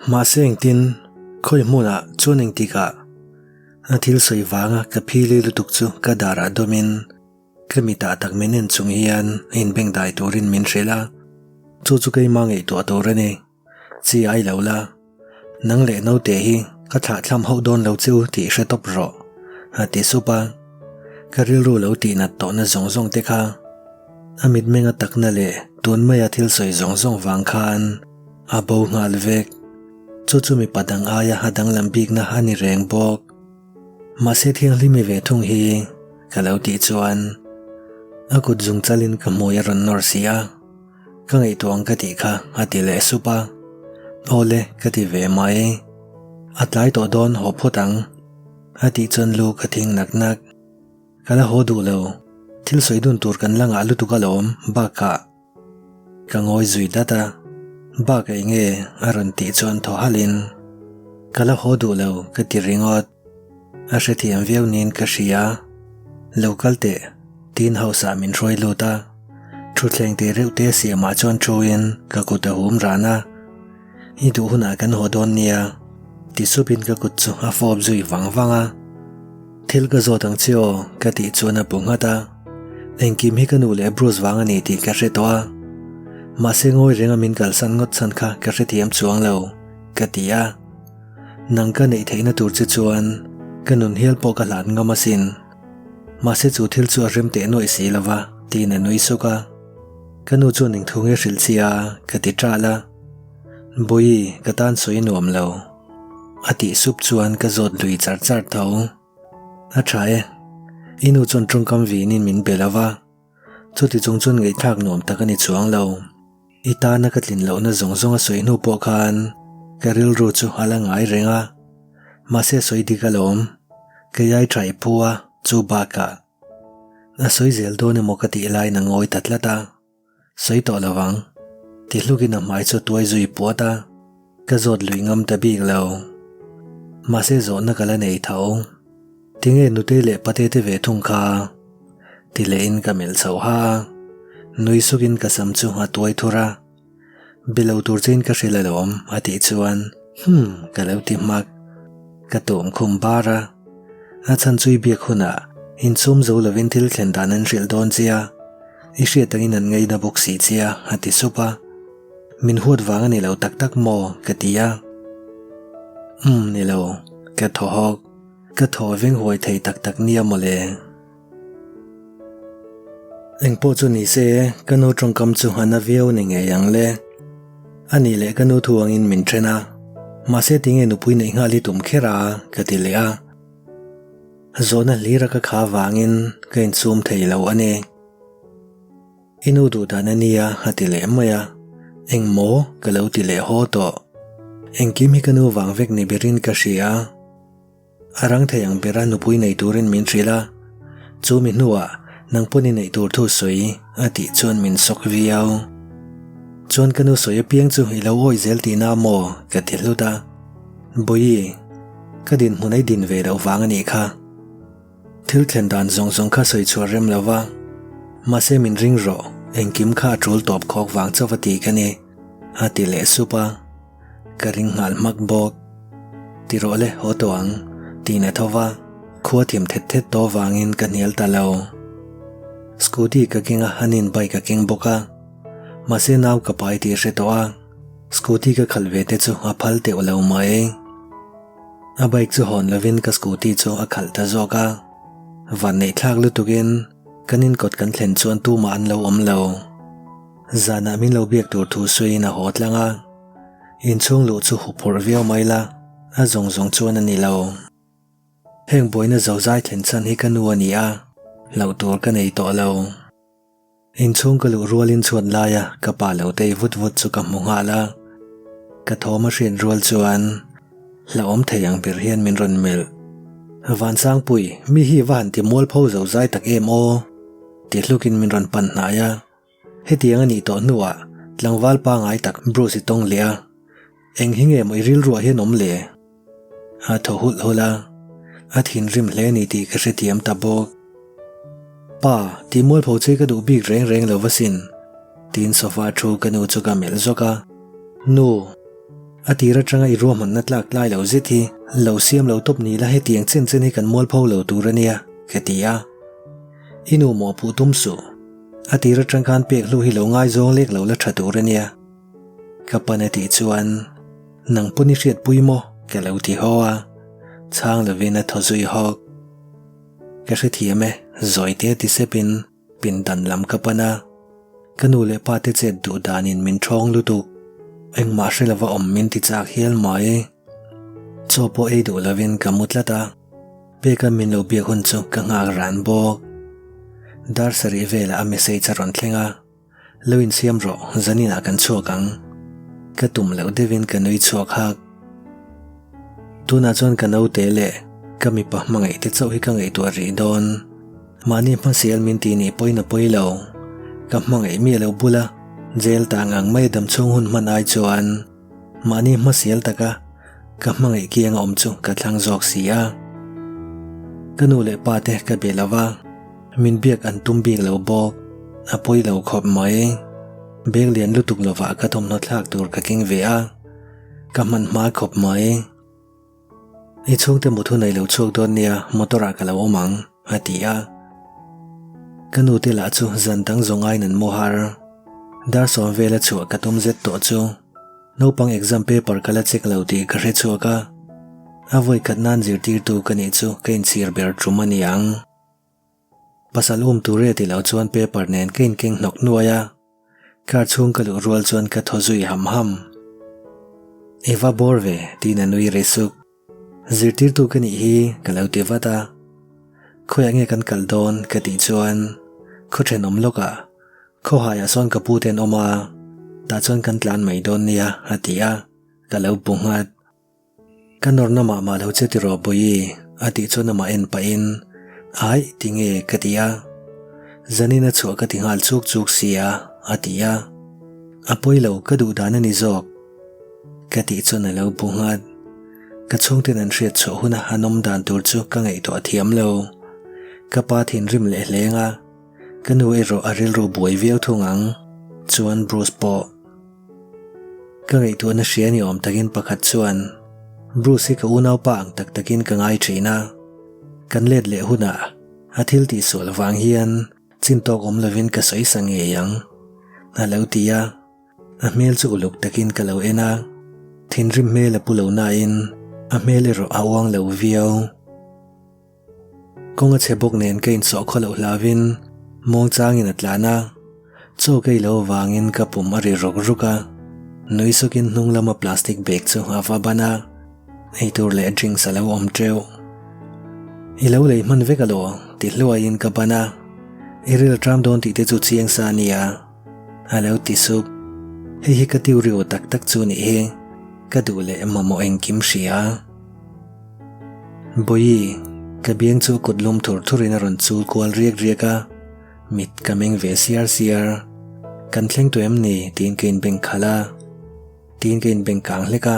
Mahse engtin, khawi hmunah chuan engtikah a thil sawi vanga ka phili lutuk chu ka darah dawmin ka mitah tak min en chung hian a inbengdai turin min hrilh a, chu chu keimah ngaihtuah tur a ni. Chi ai lo la, nang leh naute hi ka thlah thlam hauh dawn lo che u tih hre tawp rawh, a ti sup a. Ka rilru lo tihnat tawhna zawng zawng te kha a mitmeng a takna leh tun maia thil sawi zawng zawng vang khan a bo nghal vek. Chu chu mipa dang aia a danglam bikna a ni reng bawk. Mahse thianghlimi ve thung hi ka lo tih chuan a kut zung chalin ka hmui a rawn nawr si a. Ka ngaihtuah ang ka tih kha a ti leh sup a, Awle ka ti ve mai. A tlai tawh dawn haw phawt ang a tih chuan lu ka thing nak nak. Ka la haw duh lo, thil sawi dun tur kan la ngah lutuk alawm bakah ka ngawi zui dat a, bak ei nge a rawn tih chuan thaw halhin ka la haw duh lo ka ti ringawt. A hrethiam viau niin ka hria. Lo kal teh, tiin house ah min hruai lut a. Thutthleng tih reuh te siamah chuan thuin ka kut a hum ran a. I duh hunah kan haw dawn nia, ti supin ka kut chu a fawp zui vang vang a. Thil ka zawt ang che aw, ka tih chuan a bu nghat a. Engkim hi ka nu leh Bruce vang a ni tih ka hre tawh a. Mahse ngawi renga min kalsan ngawt chhan kha ka hrethiam chuang lo, ka ti a. Nang ka neih theihna tur che chuan ka nun hial pawh ka hlan ngam asin. Mahse chu thil chu a rem teh nuaih si lo va, tiin a nui suk a. Ka nu chuan eng thu nge hrilh chi a, ka ti ṭal a. Bawihi, ka tan sawi nuam lo. A tih sup chuan ka zawt lui char char tho. A ṭha e. I nu chuan ṭawngkam vinin min be lo va. Chuti chung chuan ngaihthlak nuam tak a ni chuang lo. I tana ka tlin lohna zawng zawng a sawi hnu pawh khan ka rilru chu a la ngai reng a. Mahse sawi dik alawm. Kei ai tha i phu a, chu bakah. A sawi zel dawn emaw ka tih laiin a ngawi ta tlat a. Sawi tawh lo vang. Ti hlukin a hmai chu tuai zui puat a. Ka zawt lui ngam ta bik lo. Mahse zawhna ka la nei tho. Tinge nutei leh pate te ve thung kha? Ti lehin ka melh chhoh ha a, nui sukin ka sam chu a tuai thur a. Be lo tur chein ka hrilh alawm a tih chuan hmm ka lo ti hmak. Ka tawm khum bar a, a chhan chu i biak hunah insum zo lovin thil thlen dan an hrilh dawn che a, i hriat angin an ngaina bawk si che a a ti sup a. Min huat vang a ni lo tak tak maw? ka ti a. Umm ni lo, ka thaw hawk. Ka thaw veng huai thei tak tak nia mawle. Engpawh chu ni se, ka nu tawngkam chu a na viau ni ngei ang le. A nih leh ka nu thu angin min then a, mahse tinge nupui neih nghal hi tum kher a, ka ti leh a. Zawhna hlira ka kha vangin ka insum thei lo a ni. I nu duh dan a nia a ti leh mai a, eng maw ka lo ti leh haw tawh. Engkim hi ka nu vang vek ni berin ka hria. A rang thei ang bera nupui nei turin min hrilh a, chu mi hnuah nang pawn i neih tur thu sawi a tih chuan min sawk viau. Chuan ka nu sawi apiang chu i lo awi zel tihna maw ka ti hlut a. Bawihi, ka dinhmun a i din ve loh vang a nih kha. Thil thlen dan zawng zawng kha sawi chhuah rem lo va, mahse min ring rawh, engkim kha a tul tawp khawk vang chauh a ti ka ni, a ti leh sup a, ka ring nghal hmak bawk. Ti rawh le, haw tawh ang, tiin a tho va, khua thim thet thet tawh vangin ka hnial ta lo. Scooty ka keng a, anin bike a keng bawk a, mahse nau ka pai tih hre tawh a, scooty ka khalh ve te chu a phal teuh lo mai. A bike chu hawn lovin ka scooty chu a khalh ta zawk a, van neih thlak lutukin kan inkawt kan thlen chuan tumah an lo awm lo. Zanah min lo biak tur thu suiin a haw tlang a, inchhung luh chu huphurh viau mai la, a zawng zawng chuan a ni lo. Heng buaina zozai thlen chhan hi ka nu a ni a, hlauh tur ka nei tawh lo. Inchhung ka luh rualin chhuat laia ka pa lo tei vut vut chu ka hmu nghal a, ka thawm a hriat rual chuan hlauhawm thei ang ber hian min rawn melh. Vansangpui, mi hi va han ti mualpho zo zai tak em aw? ti hlukin min rawn pan hnai a. Hetiang a nih tawh hnuah tlangval pangai tak Bruce i tawng leh a, eng hi nge maw i rilruah hian awm le? A thaw hulh hulh a, a thinrim hle ni tih ka hrethiam ta bawk. Pa, tih mualpho che ka duh bik reng reng lo va sin, tiin sofa thu ka nu chu ka melh zawk a. Nu! A tir atanga i ruahmanna tlak tlai lo zet hi lo siam lo tawp ni la hetiang chen chen hi kan mualpho lo tur a nia, ka ti a. I nu mawhpuh tum suh. A tir atang khan pek hlu hi lo ngaizawng lek lo la tha tur a nia. Ka pan a tih chuan, Nang pawn i hriatpui maw? ka lo ti haw a. Chhang lovin a thaw zui hawk. Ka hrethiam e, zawite ti sepin pindan lam ka pan a. Ka nu leh pa te chet duh danin min ṭhawng lutuk. Engmah hre lova awm min ti chak hial mai. Chaw pawh ei duh lovin ka mu tlat a. Peka min lo biak hun chu ka nghak ran bawk. Dar sarih velah a message a rawn thleng a. Lo insiam rawh, zaninah kan chhuak ang. Ka tum loh deuhin ka nui chhuak hak. Tunah chuan ka naute leh ka mipa hmangaih te chauh hi ka ngaihtuah rih dawn. Mahni hmasial min ti nih pawhin a pawi lo. Ka hmangaih miah lo bula jail tang ang mai dam chhung hun hman ai chuan mahni hmasial taka ka hmangaih kianga awm chu ka thlang zawk si a. Ka nu leh pa te ka be lo va. Min biak an tum bik lo bawk, a pawi lo khawp mai. Bag lian lutuk lovah ka thawmhnaw thlak tur ka keng ve a, ka hman hma khawp mai. I chhungte mut hun ei lo chhuak dawn nia, motor ah ka lo awm ang, a ti a. Ka nute lah chu zan dang zawng aiin an mu har. Dar sawm vela chhuah ka tum zet tawh chu. Naupang exam paper ka la check lo tih ka hre chhuak a, a vawi khat nan zirtirtu ka nih chu ka inchhir ber tum a ni ang. Pasal um tur e ti lo chuan paper nen ka inkeng hnawk nuai a, car chhung ka luh rual chuan ka thaw zui ham ham. I va bawr ve tiin a nui ri suk. Zirtirtu ka nih hi ka lo ti vat a. Khawiah nge kan kal dawn ka tih chuan khaw thenawm lawkah khawhaiah sawn ka pu te an awm a, tah chuan kan tlan mai dawn nia a ti a, ka lo bu nghat. Ka nawrna mah mah lo che tiraw Bawihi a tih chuan amah en pahin Aih tinge ka ti a, Zanin a chhuah ka ti nghal chuk chuk sia a ti a, A pawi lo ka duh dan a ni zawk ka tih chuan a lo bu nghat. Ka chhungten an hriat chhuah huna an awm dan tur chu ka ngaihtuah thiam lo. Ka pa thinrim leh hleng a, ka nu erawh a rilru buai viau thung ang chuan Bruce pawh. Ka ngaihtuahna hria ni awm takin pakhat chuan Bruce hi ka unaupa ang tak takin ka ngai thin a, kan let leh hunah a thil tihsual vang hian chin tawk awm lovin ka sawi sa ngei ang a lo ti a, a hmel chu uluk takin ka lo en a, thinrim hmel a pu lo nain a hmel erawh a uang lo viau. Kawng a chhe bawk nen ka insawh khaw loh hlauhin muangchangin a tlan a, chaw ka ilo avangin ka pum a ri rawk ruk a, nui sawkin hnung lama plastic bag chu a va ban a, eitur leh drinks a lo awm teuh. I lo lei hman vek alaw ti hluaiin ka ban a, i ril tram dawn tih te chu chiang sa a nia a lo ti sup. Hei hi ka tiu rio tak tak chu nih hi, ka duh leh mamawh engkim hria. Bawihi, ka biang chu kut lum thur thurin a rawn chul kual riak riak a, mit ka meng ve siar siar. Kan thleng tawh em ni? tiin ka inbeng khalh a, tiin ka inbeng kang hlek a.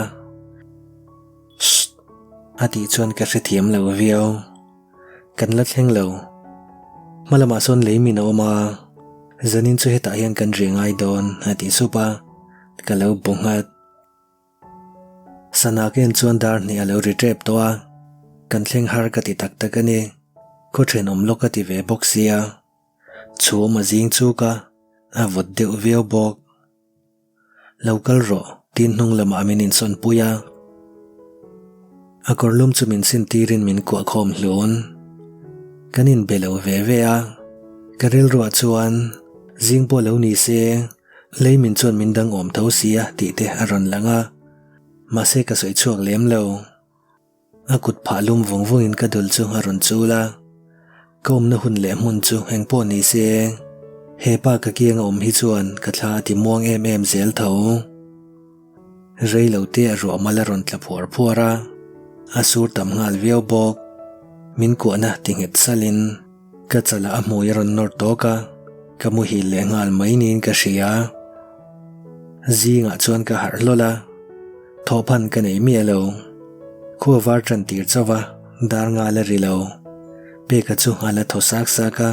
Shh! A tih chuan ka hrethiam lo viau. Kan la thleng lo. Hma lamah sawn lei min a awm a, zanin chu hetah hian kan riah ngai dawn a tih sup a, ka lo bu nghat. Sana ka en chuan dar hnih a lo ri tep tawh a, kan thleng har ka ti tak tak a ni. Khaw thenawm lawk ka ti ve bawk sia. Chhum a zing chuk a, a vawt deuh viau bawk. Lo kal rawh, tin hnung lamah min insawn pui a. A kawrlum chu min sin tirin min kuah khawm hlun. Kan inbe lo ve ve a, ka rilruah chuan zing pawh lo ni se, Lei min chuan min dang awm tho sia tih te a rawn lang a, mahse ka sawi chhuak lem lo. A kut phah lum vung vungin ka dul chu a rawn chul a, ka awmna hun leh hmun chu eng pawh ni se, he pa ka kianga awm hi chuan ka thla a ti muang em em zel tho. Rei lo te a ruah mal a rawn tla phuar phuar a, a sur tam nghal viau bawk. Min kuahna ti nghet salin. Ka chalah a hmui a rawn nawr tawk a, ka muhil leh nghal mai niin ka hria. Zingah chuan ka harh hlawl a, thawhphan ka nei miah lo. Khua var tan tir chauh a, dar nghal a ri lo. Peka chu a la thaw sak sak a,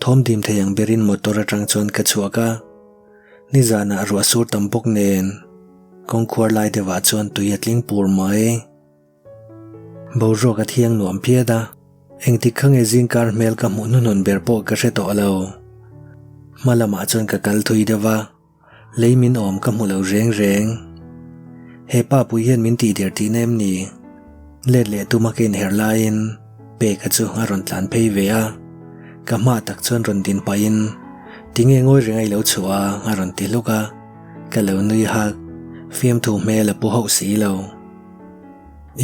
thawm dim thei ang berin motor atang chuan ka chhuak a. Nizanah ruah sur tam bawk nen. Kawngkhuar lai deuhah chuan tui a tling pur mai. Boruak a thiang nuam phiat a, engtik kha nge zingkar hmel ka hmuh hnuhnun ber pawh ka hre tawh lo. Hma lamah chuan ka kal thui deuh a, lei min awm ka hmu lo reng reng. He pa pui hian min tih der tihna em ni? Let leh tuma ka inher laiin Peka chu a rawn tlan phei ve a, ka hma tak chuan rawn din pahin Tinge ngawi reng a i lo chhuah a? a rawn ti hluk a, ka lo nui hak, fiamthu hmel a pu hauh si lo.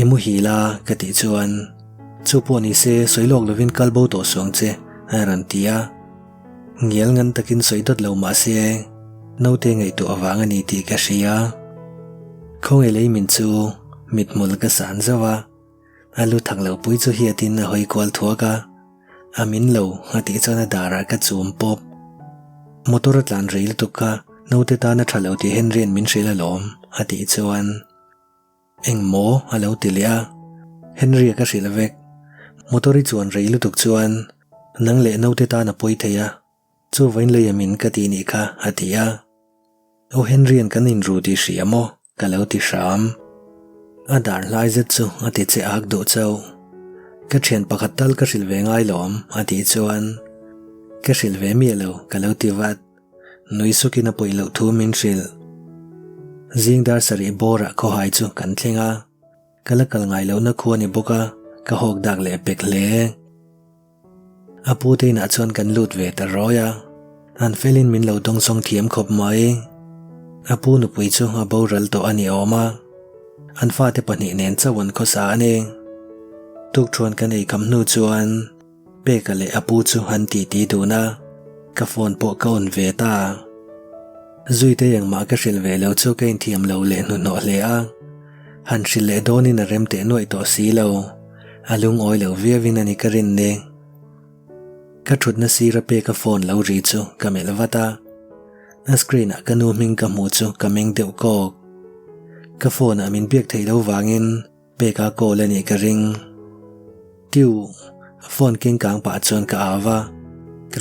I muhil a ka tih chuan Chu pawh ni se sawi lawk lovin kal bo tawh suang che a rawn ti a. Ngial ngan takin sawi dawt lo mah se naute ngaihtuah avang a ni tih ka hria. Khawngaih lei min chu mithmul ka san zauh a, a lu thak lo pui chu hiatin a hawi kual thuak a, a min lo a tih chuan a darah ka chum pawp. Motor a tlan rei lutuk kha naute tan a tha lo tih Henry-a'n min hrilh alawm a tih chuan. Eng maw? a lo ti leh a. Henry-a ka hrilh vek. Motor i chuan rei lutuk chuan nang leh naute tan a pawi thei a, chu vawiin lei amin ka ti nih kha, a ti a. Aw Henry-a'n kan inru tih hria maw? ka lo ti hram. A dar hlai zet chu a ti che ak duh chauh. Ka thian pakhat tal ka hrilh ve ngai lawm, a tih chuan ka hrilh ve miah lo, ka lo ti vat. Nui sukin a pawih loh thu min hrilh. Zing dar sarih bawrah khawhai chu kan thleng a, ka la kal ngai lohna khu a ni bawk a, ka hawk dak leh pek hle. A pu te inah chuan kan lut ve ta rawi a, an felin min lo dawngsawng thiam khawp mai. A pu nupui chu a boral tawh a ni awm a, an fate pahnih nen chauh an khawsa a ni. Tukthuan kan eikham hnu chuan Peka leh a pu chu an titi dun a, ka phone pawh ka on ve ta. Zuite engmah ka hrilh ve lo chu ka inthiam lo leh hnuhnawh hle a, han hrilh leh dawnin a rem teh nuaih tawh si lo, a lungawi lo viauin a ni ka rin ni. Ka thutna sira Peka phone lo ri chu ka melh vat a, a screen ah ka nu hming ka hmuh chu ka meng deuh kawk. Ka phone ah min biak theih lo vangin Peka call a nih ka ring. Tiu, phone keng kang pah chuan ka au va,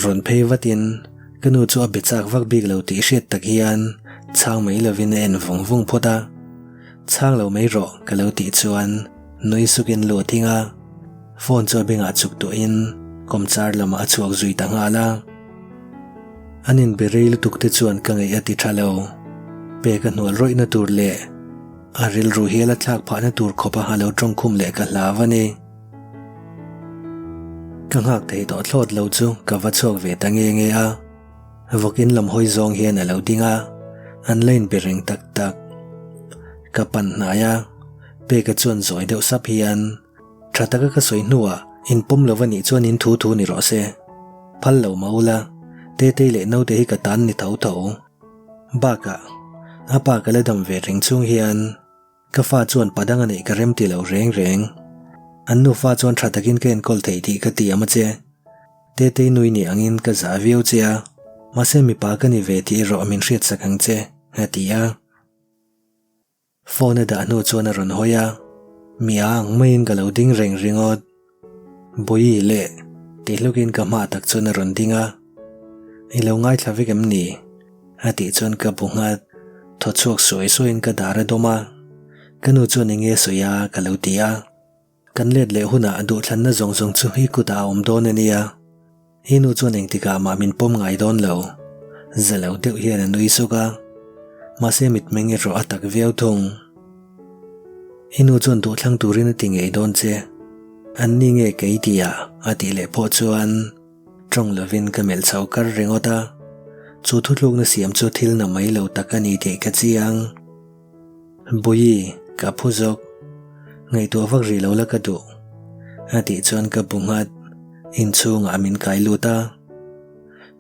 rawn phei vatin ka nu chu a be chak vak bik lo tih hriat tak hian chhang mai lovin a en vung vung phawt a. Chhang lo mai rawh ka lo tih chuan nui sukin lu a thing a, phone chu a bengah chuk tuahin kawmchar lamah a chhuak zui ta nghal a. An inbe rei lutuk te chuan ka ngaih a ti tha lo. Peka hnual rawihna tur leh. A rilru hial a thlak phahna tur khawpa a lo tawngkhum leh ka hlau a ni. Ka nghak thei tawh thlawt lo chu ka va chhuak ve ta nge nge a. Vawkin lam hawi zawng hian a lo ding a, an la inbe reng tak tak. Ka pan hnai a, Peka chuan zawi deuh sap hian, Tha taka ka sawi hnuah inpawm lo va nih chuan in thu thu ni rawh se. Phal lo mah ula, Tetei leh naute hi ka tan ni tho tho. Bakah, a pa ka la dam ve reng chung hian ka fa chuan padang a neih ka rem ti lo reng reng. An nufa chuan tha takin ka enkawl thei tih ka ti am a che. Tetei nui ni angin ka zah viau che a, mahse mipa ka ni ve tih erawh min hriatsak ang che, a ti a. Phone a dah hnu chuan a rawn hawi a, mi a ang maiin ka lo ding reng ringawt. Bawihi leh tih hlukin ka hma tak chuan a rawn ding a, I lo ngaithla vek em ni? a tih chuan ka bu nghat, thaw chhuak suai suaiin ka dar a dawm a, ka nu chuan enge sawi a ka lo ti a. Kan let leh hunah duhthlanna zawng zawng chu i kutah a awm dawn a nia. I nu chuan engtikah mah min pawm ngai dawn lo. Za lo deuh hian a nui suk a. Mahse mitmeng erawh a tak viau thung. I nu chuan duhthlang turin a ti ngei dawn che. An ni nge kei tia a tih leh pawh chuan tawng lovin ka melh chho kar ringawt a. Chu thuthlukna siam chu thil na mai lo tak a ni tih ka chiang. Bawihi, ka phu zawk. Ngaihtuah vak rih lo la ka duh. A tih chuan ka bu nghat. Inchhungah min kai lut a.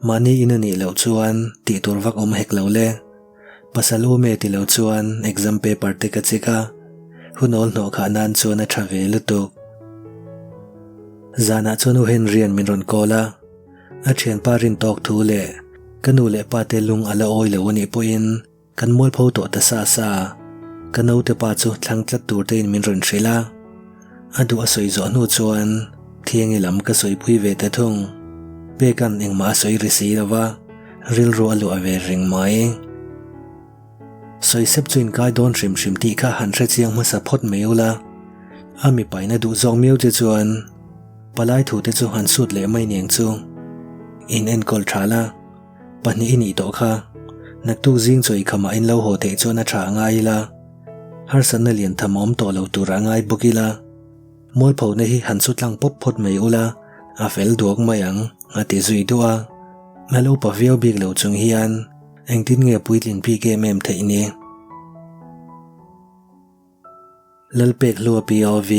Mahni in a nih loh chuan tih tur vak awm hek lo le. Pasal u me ti lo chuan exam paper te ka check a. Hunawl hnawh khah nan chuan a tha ve lutuk. Zanah chuan U Henry-a'n min rawn call a. A thianpa rin tawk thu leh ka nu leh pa te lung a la awi lo a nih pawhin Kan mualpho tawh ta sa sa, ka naute pa chu thlang tlat tur tein min rawn hrilh a. A duh a sawi zawh hnu chuan Thiangi lam ka sawipui ve ta thung. Peka'n engmah a sawi ri si lo va, rilru a luah ve reng mai. Sawi sep chu inkai dawn hrim hrim tih kha han hre chiang hmasa phawt mai ula, a mipaina duh zawk miau che chuan palai thu te chu han sut leh mai niang chu. In enkawl tha la, pahnih i nih tawh kha, naktuk zing chaw i khamah in lo haw theih chuan a tha a ngai ila, harsatna lian tham a awm tawh lo tur a ngai bawk ila. Mualphona hi han chu tlang pawp phawt mai ula, a fel duak mai ang, a ti zui duah a. A lo pa viau bik lo chung hian engtin nge puitlin bik em em theih ni? Lalpek hlua POV,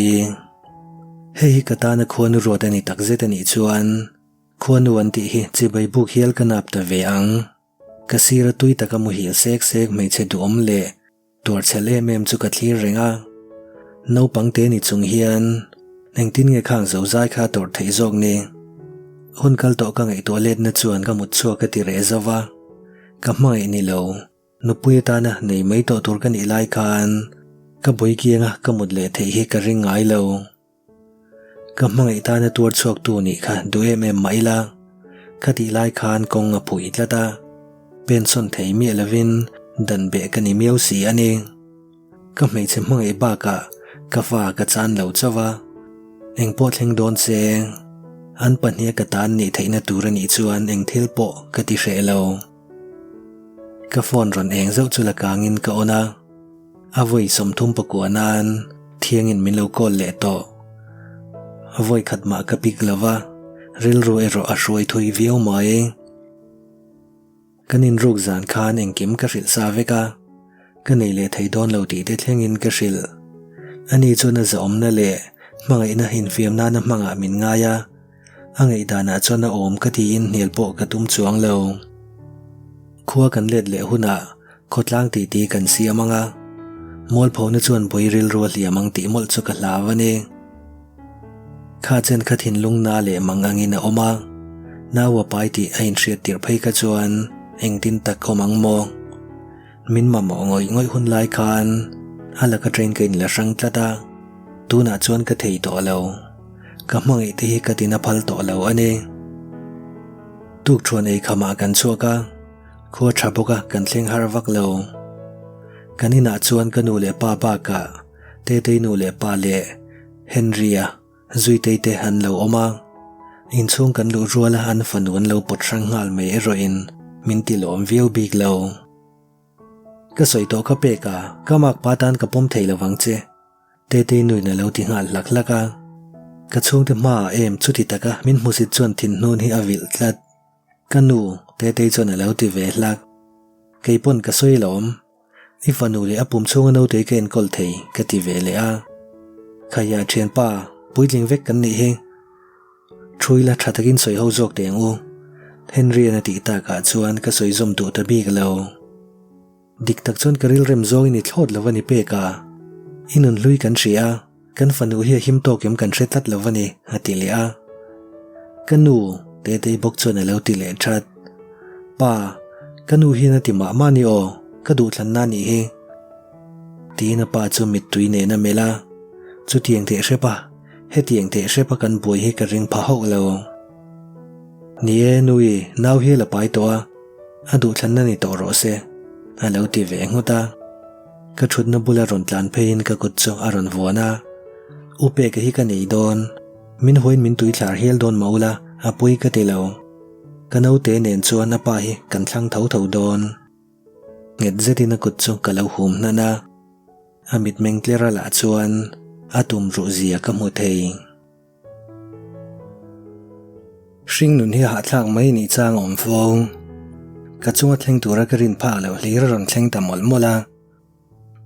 Hei hi ka tana khuanu ruat a ni takzet a nih chuan khuanu an tih hi chibai buk hial ka nap ta ve ang. Ka sira tui taka muhil sek sek hmeichhe duhawm leh Tuarchhel em em chu ka thlir reng a, naupang te ni chung hian engtin nge khang zo zai kha tawrh theih zawk ni? Hun kal tawh ka ngaihtuah letna chuan ka mut chhuak ka ti reh zo va, ka hmangaih ni lo, nupui atana nei mai tawh tur ka nih lai khan ka bui kianga ka mut leh theih hi ka ring ngai lo. Ka hmangaih tana tuar chhuaktu nih kha duh em em mah ila, ka tih lai khan kawng a phuih tlat a, pensawn thei miah lovin dan beh ka ni miau si a ni. Ka hmeichhe hmangaih bakah ka fa ka chan lo chauh a, engpawh thleng dawn se, an pahniha ka tan nih theihna tur a nih chuan eng thil pawh ka ti hreh lo. Ka phone rawn eng zauh chu la kangin ka on a. A vawi 39 nan thiangin min lo call leh tawh. Vawi khat mah ka pick lo va, rilru erawh a hruai thui viau mai. Kan inruk zan khan engkim ka hrilh sa vek a, ka nei leh thei dawn lo tih te thlengin ka hrilh. Ani chuan a zahawmna leh hmangaihna infiam nana hmangah min ngai a, A ngaihdanah chuan a awm ka tiin hnial pawh ka tum chuang lo. Khua kan let leh hunah khawtlang titi kan siam ang a, Mualphona chuan bui rilru a hliam ang tih mawlh chu ka hlau a ni. Kha chen kha thinlung na leh mang angin a awm a, nau a pai tih a inhriat tirh phei kha chuan engtin tak awm ang maw? Min mamawh ngawih ngawih hun lai khan a laka train ka inla hrang tlat a, tunah chuan ka thei tawh lo. Ka hmangaih te hi ka tina phal tawh lo a ni. Tukṭhuan ei khamah kan chhuak a, khua ṭha bawk a kan thleng har vak lo. Kan inah chuan ka nu leh pa bakah Tetei nu leh pa leh Henry-a Zuitei te an lo awm a, inchhung kan luh ruala an fanu an lo pawt hrang nghal mai erawhin min ti lawm viau bik lo. Ka sawi tawh kha pek a, ka makpa tan ka pawm thei lovang che, Tetei nuin a lo ti nghal hlak hlak a. Ka chhungte hmaah em chuti taka min hmusit chuan thinhnun hi a vilh tlat. Ka nu, Tetei chuan a lo ti ve hlak. Keipawn ka sawi lawm. I fanu leh a pum chhunga naute ka enkawl thei ka ti ve leh a. Khaia thianpa, puitling vek kan nih hi. Thu ila tha takin sawi ho zawk teh ang u. Henry-a'n a tih takah chuan ka sawi zawm duh ta bik lo. Dik tak chuan ka rilrem zawngin i thlawt lo a ni pek a. I nunhlui kan hria a. Kan fanu hi a him tawk em kan hre tlat lo a ni, a ti leh a. Ka nu, Tetei bawk chuan a lo ti leh that. Pa, ka nu hian a ti mah mah ni aw, ka duhthlanna a nih hi. Tiin a pa chu mittui nen a melh a, Chutiang teh hrep a, hetiang teh hrep a kan buai hi ka ring pha hauh lo. Ni e, nui, nau hi a la pai tawh a, a duhthlanna ni tawh rawh se, a lo ti ve nghut a. Ka thutna bula rawn tlan pheiin ka kut chu a rawn vuan a, U Peka hi ka nei dawn, min huain min tui thlar hial dawn mah ula, a pui ka ti lo. Ka naute nen chuan a pa hi kan thlang tho tho dawn. Nghet zetin a kut chu ka lo hum hnan a, a mitmeng tlera lah chuan a tum ruh zia ka hmu thei. Hringnun hi a hahthlak mai nih chang a awm fo. Ka chunga thleng tura ka rin phak loh hlir a rawn thleng ta mawlh mawlh a.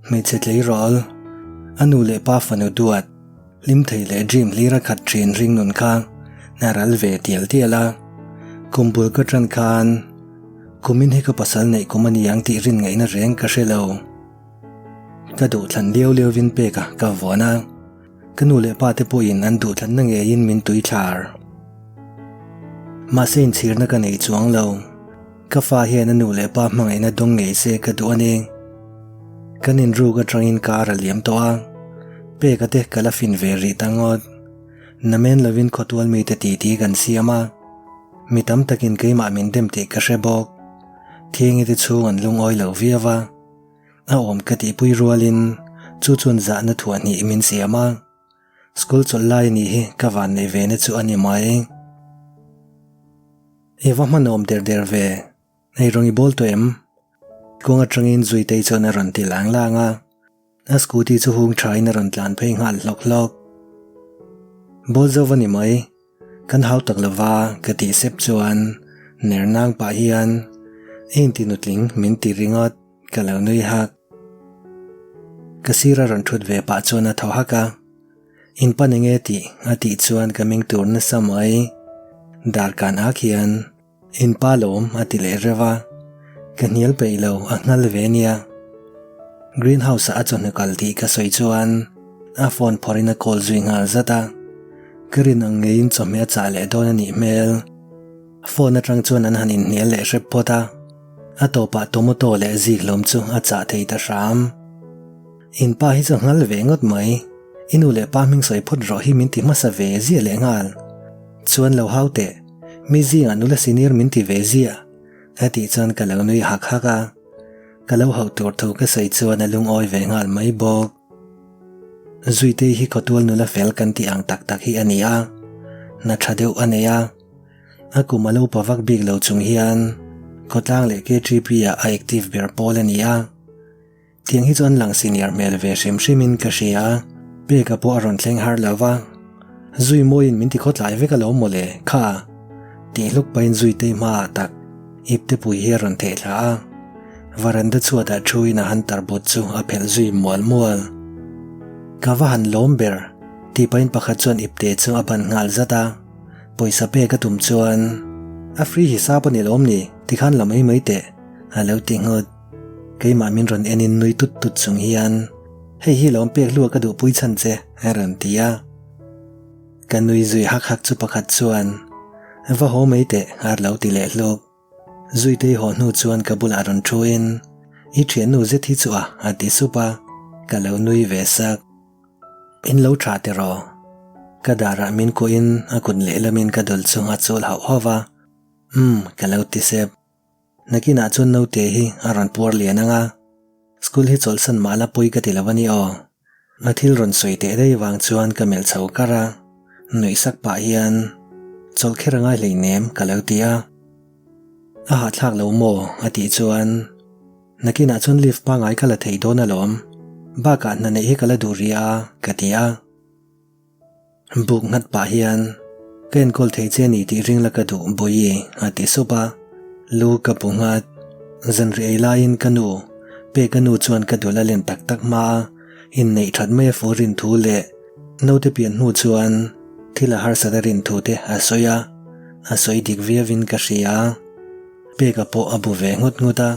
Hmeichhe tleirawl, a nu leh pa fanu duat, hlim thei leh dream hlir a khat thin hringnun kha a ral ve tial tial a. Kum bul ka tan khan kumin hi ka pasal neih kum a ni ang tih rin ngaihna reng ka hre lo. Ka duhthlan liau liauvin pek a ka vuan a. Ka nu leh pa te pawhin an duhthlanna ngeiin min tui thlar. Mahse inchhirna ka nei chuang lo. Ka fa hian a nu leh pa hmangaihna dawng ngei se ka duh a ni. Kan inruk atangin kar a liam tawh a, peka te ka la fin ve rih ta ngawt. Namen lovin khawtual mite titi kan siam a, mi tam takin keimah min dem tih ka hre bawk. Thiangi te chhung an lungawi lo viau a. A awm ka tihpui rualin chu chuan zahna thuah hnih min siam a. School chawlh lai anih hi ka van neih ve na chu a ni mai. I va hmanawm der der ve, ei rawng i bawl tawh em? Kawng atangin Zuitei chuan a rawn ti lang lang a. A scooty chu hung thain a rawn tlan phei nghal hlawk hlawk. Bawl zo va ni mai, kan hau tak lova ka tih sep chuan ner nang pah hian i inti nutling min ti ringawt ka lo nui hak. Ka sir a rawn thut ve pah chuan a thaw hak a, In pan enge tih a tih chuan ka meng tur nasa mai. Darkan ak hian In pa lawm a ti leh reuh a, ka hnial peih lo a nghal ve nia. Green house ah a chawhnu kal tih ka sawi chuan a phone phawrh in a call zui nghal zat a, ka rin ang ngeiin chawhmeh a chah leh dawn a nih hmel. Phone atang chuan an han inhnial leh hrep phawt a, a tawpah tomato leh zik hlawm chu a chah thei ta hram. In pa hi chu a nghal ve ngawt mai, i nu leh pa hming sawi phawt rawh hi min ti hmasa ve ziah leh nghal. Chuan lo hau teh. Mi zingah nula senior min ti ve ziah a tih chuan ka lo nui hak hak a, ka lo hauh tur thu ka sawi chuan a lungawi ve nghal mai bawk. Zuitei hi khawtual nula fel kan tih ang tak tak hi a ni a, hna tha deuh a nei a, a kum a lo pa vak bik lo chung hian khawtlang leh KTP ah a active ber pawl a ni a. Tiang hi chuan lang senior hmel ve hrim hrimin ka hria. Peka pawh a rawn thleng har lo va. Zui mawiin min ti khawtlai vek alawm mawle, kha. Tih hluk pahin Zuitei hmaah tak iptepui hi a rawn theh thla a. Varanda chhuatah thuin a hunter boot chu a phelh zui mual mual. Ka va han lawm ber, tih pahin pakhat chuan ipte chu a ban nghal zat a. Pawisa pek a tum chuan, A free hisap a ni lawm ni, tikhan la mai mai teh, a lo ti nghut. Keimah min rawn en in nui tut tut chung hian, Hei hi lawm pek hlua ka duhpui chhan che, a rawn ti a. Ka nui zui hak hak chu pakhat chuan, Va haw mai teh, a lo ti leh hluk. Zuitei haw hnu chuan ka bulah rawn thu in, I thiannu zet hi chu a, a ti sup a, ka lo nui ve sak. In lo tha tiraw? Ka darah min kuah in a kut lehlamin ka dul chu a chul hauh hauh va, Umm, ka lo ti sep. Nakinah chuan naute hi a rawn puar lian ang a, school hi chawlhsan mah la pawi ka ti lo a ni aw. A thil rawn sawi teh daih vang chuan ka melh chho kar a, nuih sak pah hian chawlh kher a ngai hleinem ka lo ti a. A hahthlak lo maw? a tih chuan nakinah chuan leave pangngai ka la thei dawn alawm, bakah hna neih hi ka la duh rih a ka ti a. Buk nghat pah hian ka enkawl thei che ni tih ring la ka duh Bawihi a ti sup a, lu ka bu nghat. Zanri ei laiin ka nu, Peka nu chuan ka dul a len tak tak hma a, inneih that mai a fu rin thu leh naute pian hnu chuan thil a harsat a rin thu te a sawi a, a sawi dik viauin ka hria. Peka pawh a bu ve nghut nghut a.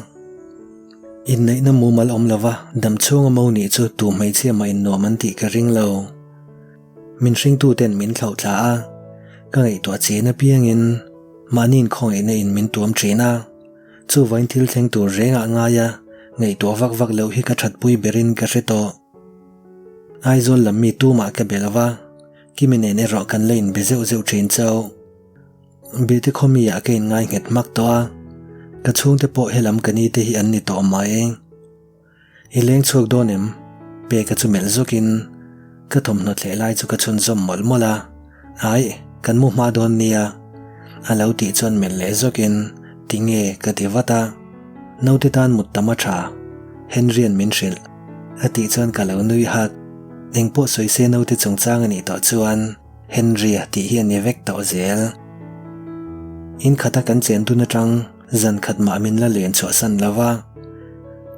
Inneihna mumal awm lova dam chhunga mo nih chu tu hmeichhia mah innuam an tih ka ring lo. Min hringtuten min thlauh thla a, ka ngaihtuah chin apiangin mahni inkhawngaihna in min tuam thin a, chuvain thil thleng tur rengah ngaia ngaihtuah vak vak loh hi ka thatpui berin ka hre tawh. Aizawl lam mi tumah ka be lova, Kimi nen erawh kan la inbe zeuh zeuh thin chauh. Bete khawmi ah ka inngai nghet hmak tawh a, ka chhungte pawh helam ka ni te hi an ni tawh mai. I leng chhuak dawn em? Peka chu melh zawkin ka thawmhnaw thleh lai chu ka chhunzawm mawlh mawlh a, Aih, kan mu hma dawn nia. A lo tih chuan melh leh zawkin Tinge? ka ti vat a, Naute tan mut tam a tha, Henry-a'n min hrilh. A tih chuan ka lo nui hak, Engpawh sawi se naute chungchang a nih tawh chuan Henry-a tih hi a ni vek tawh zel. In khata kan chen dun atang zan khat mah min la len chhuahsan lo va,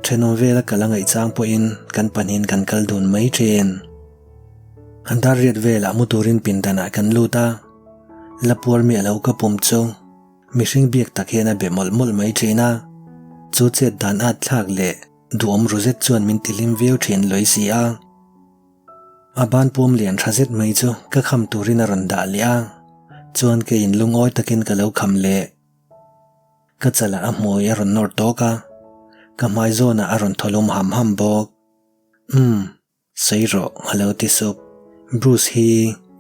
thenawm vela kal a ngaihchang pawhin kan pahnihin kan kal dun mai thin. An dar riat velah mu turin pindanah kan lut a, la puar miah lo ka pum chu mihring biak tak hian a be mawlh mawlh mai thin a, chu chet dan at thlak leh duhawm ru zet chuan min tihlim viau thin lawi si a. A ban puam lian tha zet mai chu ka kham turin a rawn dah leh a, chuan keiin lungawi takin ka lo kham leh. Ka chalah a hmui a rawn nawr tawk a, ka hmai zawnah a rawn thaw lum ham ham bawk. Umm, sawi rawh a lo ti sup. Bruce hi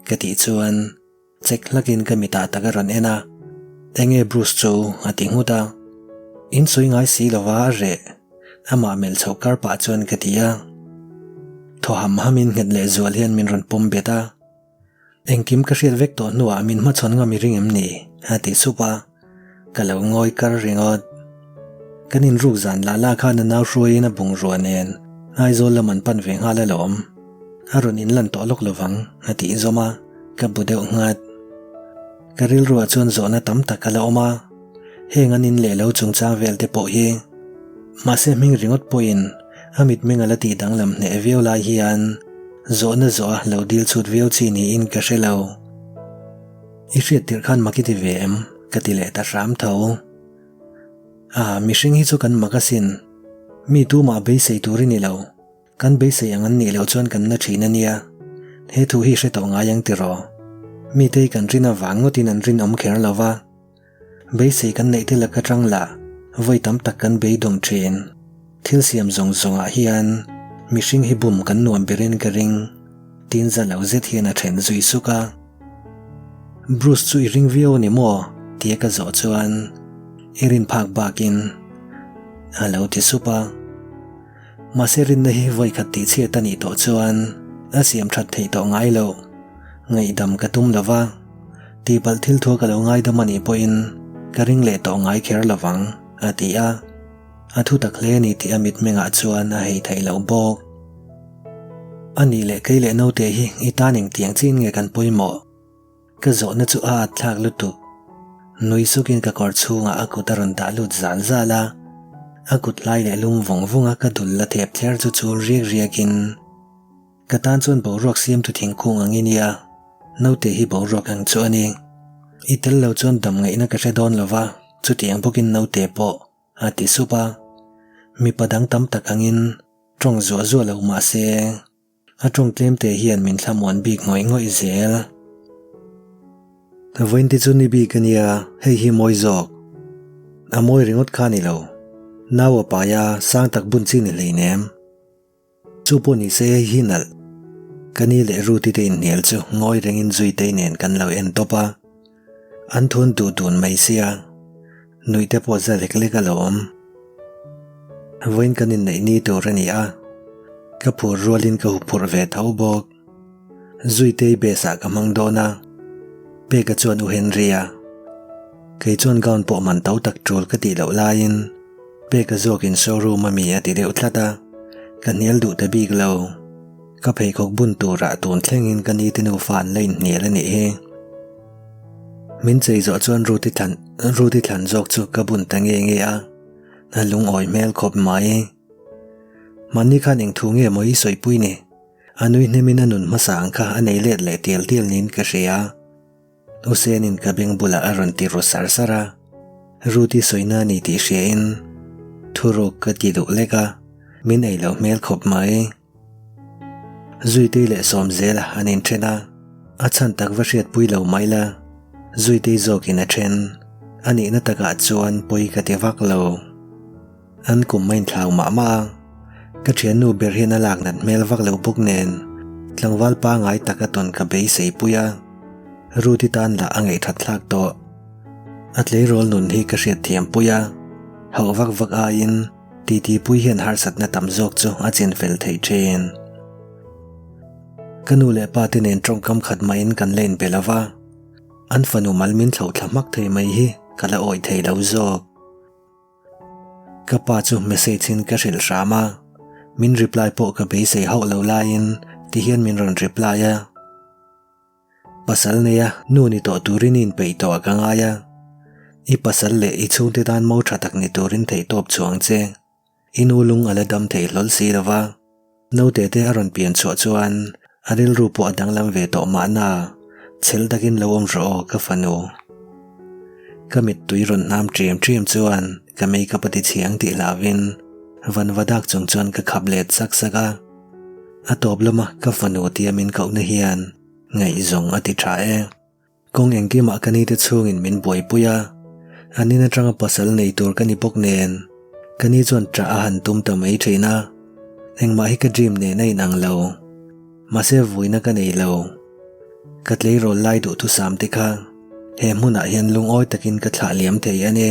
ka tih chuan chek hlakin ka mitah tak a rawn en a, Enge Bruce chu a ti nghut a. In sawi ngai si lova a reh. Amah melh chhoh kar pah chuan ka ti a. Thaw ham hamin nghet leh zual hian min rawn pawm bet a. Engkim ka hriat vek tawh hnuah min hmachhawn ngam i ring em ni? a ti sup a. Ka lo ngawi kar ringawt. Kan inruk zan lah lah khan a nau hruaiin a bungrua nen Aizawl lam an pan ve nghal alawm. A rawn inlan tawh lawk lovang a tih zawm a, ka bu deuh nghat. Ka rilruah chuan zawhna tam tak a la awm a, heng an in leh lo chungchang vel te pawh hi. Mahse hming ringawt pawhin a mitmeng a la tih danglam hneh viau lai hian zawhna zawh a lo dil chhut viau chi niin ka hre lo. I hriat tirh khan mak i ti ve em? ka ti leh ta hram tho. A, mihring hi chu kan mak asin. Mi tumah beisei tur i ni lo. Kan beisei ang an nih loh chuan kan na thin a nia. He thu hi hre tawh ngai ang tiraw? Mite hi kan rin avang ngawtin an rinawm kher lo va. Beisei kan neih te lak atang lah vawi tam tak kan beidawng thin. Thil siam zawng zawngah hian mihring hi bum kan nuam berin ka ring. Tin za lo zet hian a then zui suk a. Bruce chu i ring viau a ni maw? tia ka zawh chuan i rin phak bakin a lo ti sup a. Mahse rinna hi vawi khat tih chhiat a nih tawh chuan a siam that theih tawh ngai loh. Ngaihdam ka tum lo va, tihpalh thil thua ka lo ngaidam a nih pawhin ka ring leh tawh ngai kher lo vang, a ti a. A thu tak hle a ni tih a mitmengah chuan a hei theih loh bawk. A nih leh kei leh naute hi i tan engtiang chin nge kan pawimawh? Ka zawhna chu a at thlak lutuk. Nui sukin ka kawr chhungah a kut a rawn dah lut zal zal a. A kut lai leh lum vawng vawng a ka dul la thep thler chu chul riak riakin ka tan chuan boruak siamtu thingkung ang i nia, naute hi boruak ang chu a ni. I tel lo chuan dam ngaihna ka hre dawn lo va, chutiang bawkin naute pawh a ti sup a. Mipa dang tam tak angin tawng zuah zuah lo mah se. A tawng tlemte hian min thlamuan bik ngawih ngawih zel. Vawiin te chu ni bik a nia, hei hi mawi zawk. A mawi ringawt kha ni lo. Nau a pai a, sang tak bun chi ni hleinem. Chu pawh ni se hei hi nalh. Ka ni leh Ruti te inhnial chu ngawi rengin Zuitei nen kan lo en tawp a. An thun duh dun mai sia. Nuih te pawh za lek lek a lo awm. Vawiin kan inneih ni tur a ni a, ka phur rualin ka huphurh ve tho bawk. Zuitei base ah ka hmang dawn a, Peka chuan U Henry a. Kei chuan gown pawh man to tak tul ka tih loh laiin Peka zawkin showroom a mi a ti deuh tlat a, ka hnial duh ta bik lo. Ka pheikhawk bun turah tun thlengin ka nite nufa an la inhnial a nih hi. Min chei zawh chuan Ruti thlan Ruti thlan zawk chu ka bun ta nge nge a, a lungawi hmel khawp mai. Mahni khan eng thu nge maw i sawipui ni? A nui hnemin a nun hmasa ang kha a nei let leh tial tial niin ka hria. Hussein-in ka beng bulah a rawn ti ru sar sar a, Ruti sawina a ni tih hriain thuruk ka ti duh lek a, min ei loh hmel khawp mai. Zuitei leh Sawmzela an inthen a, a chhan tak va hriatpui lo mai la, Zuitei zawkin a then. A nihna takah chuan pawi ka ti vak lo. An kum a inthlau mah mah a, ka thiannu ber hian a lak nat hmel vak lo bawk nen tlangval pangai tak a tawn ka beisei pui a, Ruth-i tan lah a ngaihthat thlak tawh. A tleirawl nun hi ka hriatthiam pui a, hauh vak vak aiin Titi pui hian harsatna tam zawk chu a chin fel thei thin. Ka nu leh pa te nen tawngkam khat mahin kan la inbe lo va, an fanu mal min thloh thla hmak thei mai hi ka la awih thei lo zawk. Ka pa chu message in ka hrilh hram a, min reply pawh ka beisei hauh lo laiin tihian min rawn reply a. Pasal neia nu ni tawh turin i inpeih tawh a ka ngai a, i pasal leh i chhungte tan mo tha tak ni turin theihtawp chhuang che. I nu lung a la dam thei hlawl si lo va, naute te a rawn pian chhuah chuan a rilru pawh a danglam ve tawh mahna, chhel takin lo awm rawh aw ka fanu. Ka mittui rawn hnam ṭiam ṭiam chuan ka makeup a ti chhiang tih hlauhin vanva dak chung chuan ka khap let sak sak a. A tawp lama ka fanu tia min kohna hian ngaihzawng a ti tha e. Kawng engkimah ka nite chhungin min buaipui a, an in atanga pasal nei tur ka ni bawk nen ka ni chuan ṭah a han tum ta mai thin a, engmah hi ka dream nen a inang lo. Mahse vuina ka nei lo. Ka tleirawl lai duhthusam te kha he hmunah hian lungawi takin ka thlah liam thei a ni.